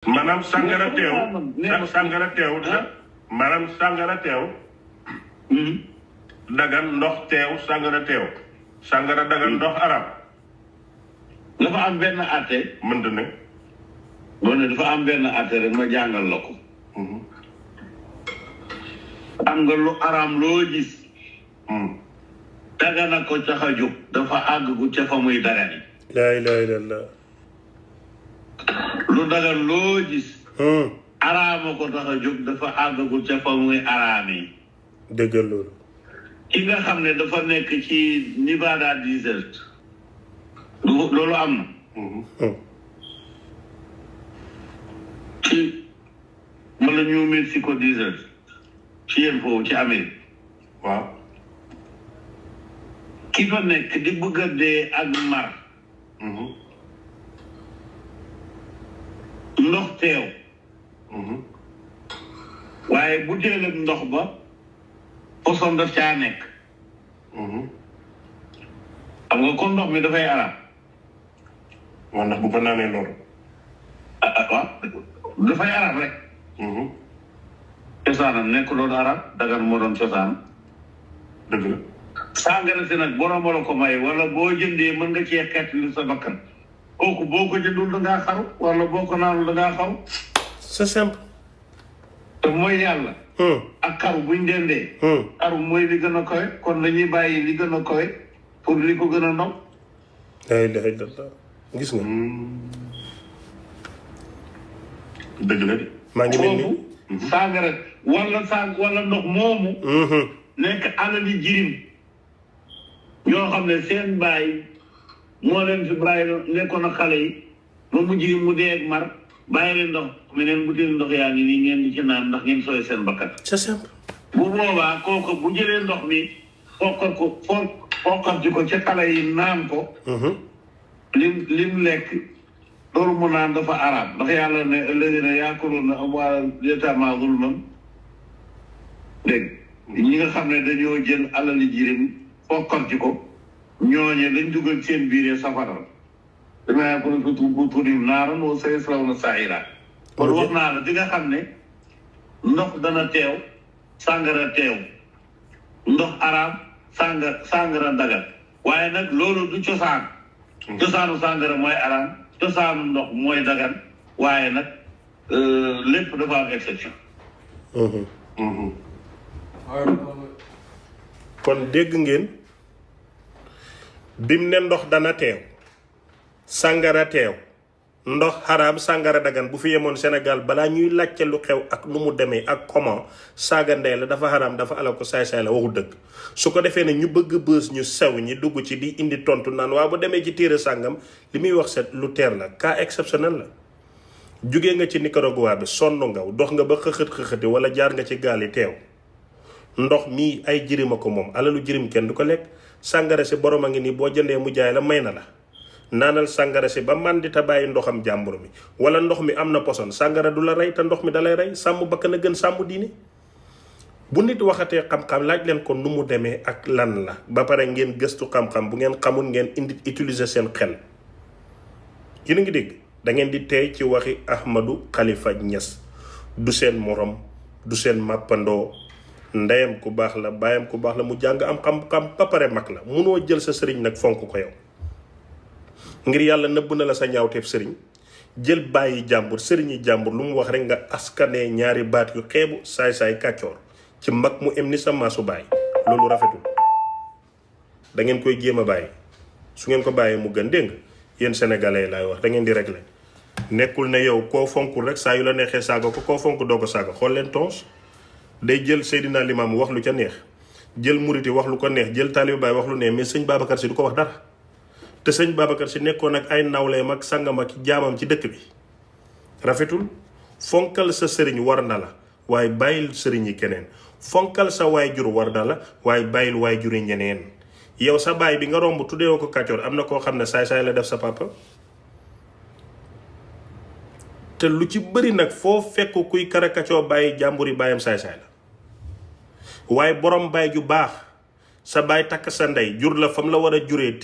maanaam sàngara teew sàngara teew maanaam sàngara teew dagan ndox teew sàngara teew sàngara dagan ndox arab dafa am benn àtte mënta ne boo ne dafa am benn àtte rek ma jàngal la ko am nga lu araam loo gis dagana ko cax a jóg dafa àgg gu ca fa muy dagani laa ilaaha illallaah lu dagan loo gis araama ko tax a jóg dafa àgg gu ca fa muy araami dëggal loolu ki nga xam ne dafa nekk ci Nevada desert loolu am na ci wala New Mexico desert ci yéen foofu ci Amérique waaw ki fa nekk di bëgg a dee ak mar ndox teew waaye butéelab ndox ba poson daf caa nekk xam nga kon ndox mi dafay arab waaw ndax bu ko naanee loolu waaw dafay arab rek cosaanam nekk loolu arab dagan moo doon cosaan dëgg la sàngara si nag borom la ko may wala boo jëndee mën nga cee xeet li sa bakkan kooku boo ko jëndul da ngaa xaru wala boo ko naanul da ngaa xaru c'est simple te mooy yàlla ak xaru buñ dendee xaru mooy li gën a kowe kon dañuy bàyyi li gën a kowe pour li ko gën a ndaw laa ilaaha illallaah gis nga dëgg la de maa ngi mel ni sàngara wala ndox moomu nekk alali jirim ñoo xam ne seen baay moo leen fi bàyyi nekkoon ak xale yi ba mu jirim mu dee ak mar bàyyi leen ndox mi neen butéeli ndox yaa ngi nii ngeen di ci naan ndax ngeen sooy seen bakkan c'est simple bu boobaa kooku bu jëlee ndox mi fokkal ci ko ci xale yi naan ko lim lekk loolu mu naan dafa arab ndax yàlla ne alladina yaakuluuna amwaala yataama zulman dégg ñi nga xam ne dañoo jël alali jirim fokkal ci ko ñooñe dañ dugal seen biiree safara dama yakulu fi butuunihim naaran wa sayaslawna sa'iira kon wax naa la di nga xam ne ndox dana teew sàngara teew ndox arab sàngara dagal waaye nag loolu du cosaan cosaanu sàngara mooy arab cosaanu ndox mooy dagan waaye nag lépp dafa am exception kon dégg ngeen bim ne ndox dana teew sàngara teew ndox xaraam sàngara dagan bu fi yemoon Sénégal balaa ñuy laajte lu xew ak nu mu demee ak comment saaga ndey la dafa xaraam dafa ala ko saay-saay la waxu dëgg su ko defee ne ñu bëgg bës ñu sew ñi dugg ci di indi tontu naan waaw bu demee ci téere sàngam li muy wax set lu teer la cas exceptionnel la jóge nga ci Nicaragua bi sonn nga dox nga ba xëxët wala jaar nga ci gaal yi teew ndox mii ay jirima ko moom alalu jirim kenn du ko lekk sàngara si borom a ngi nii boo jëndee mu jaay la may na la naanal sàngara si ba man di ta bàyyi ndoxam jàmbur mi wala ndox mi am na poson sàngara du la rey te ndox mi dalay rey sàmm bakkan a gën sàmm diine bu nit waxatee xam-xam laaj leen ko nu mu demee ak lan la ba pare ngeen gëstu xam-xam bu ngeen xamul ngeen indi utiliser seen xel yéen a ngi dégg da ngeen di tey ci waxi Ahmadou Khalifa Niass du seen morom du seen màppandoo ndeyam ku baax la baayam ku baax la mu jàng am xam-xam ba pare mag la munoo jël sa sëriñ nag fonk ko yow ngir yàlla nëbb na la sa ñaawteef sëriñ jël bàyyi jàmbur sëriñi jàmbur lu mu wax rek nga askanee ñaari baat yu xeebu saay-saay kàccoor ci mag mu em ni sa maasu baay loolu rafetul da ngeen koy jéem a bàyyi su ngeen ko bàyyee mu gën dégg nga yéen sénégalais laay wax da ngeen di régler nekkul ne yow koo fonkul rek saa yu la neexee saaga ko koo fonk doo ko saaga xool leen tons day jël Seydina Limaamu wax lu ca neex jël Muriti wax lu ko neex jël Taalibe Baay wax lu neex mais sëñ Babacar Si du ko wax dara te sëñ Babacar Si nekkoon ak ay nawleem ak sangam ak jaamam ci dëkk bi rafetul fonkal sa sëriñ war na la waaye bàyyil sëriñ yi keneen fonkal sa waayjur war na la waaye bàyyil waayjur yi ñeneen yow sa baay bi nga romb tuddee ko kàccoor am na koo xam ne saay-saay la def sa papa te lu ci bëri nag foo fekk kuy karakacoo bàyyi jàmbur yi bàyyam saay-saay la waaye borom baay ju baax sa baay takk sa ndey jur la fam la war a juree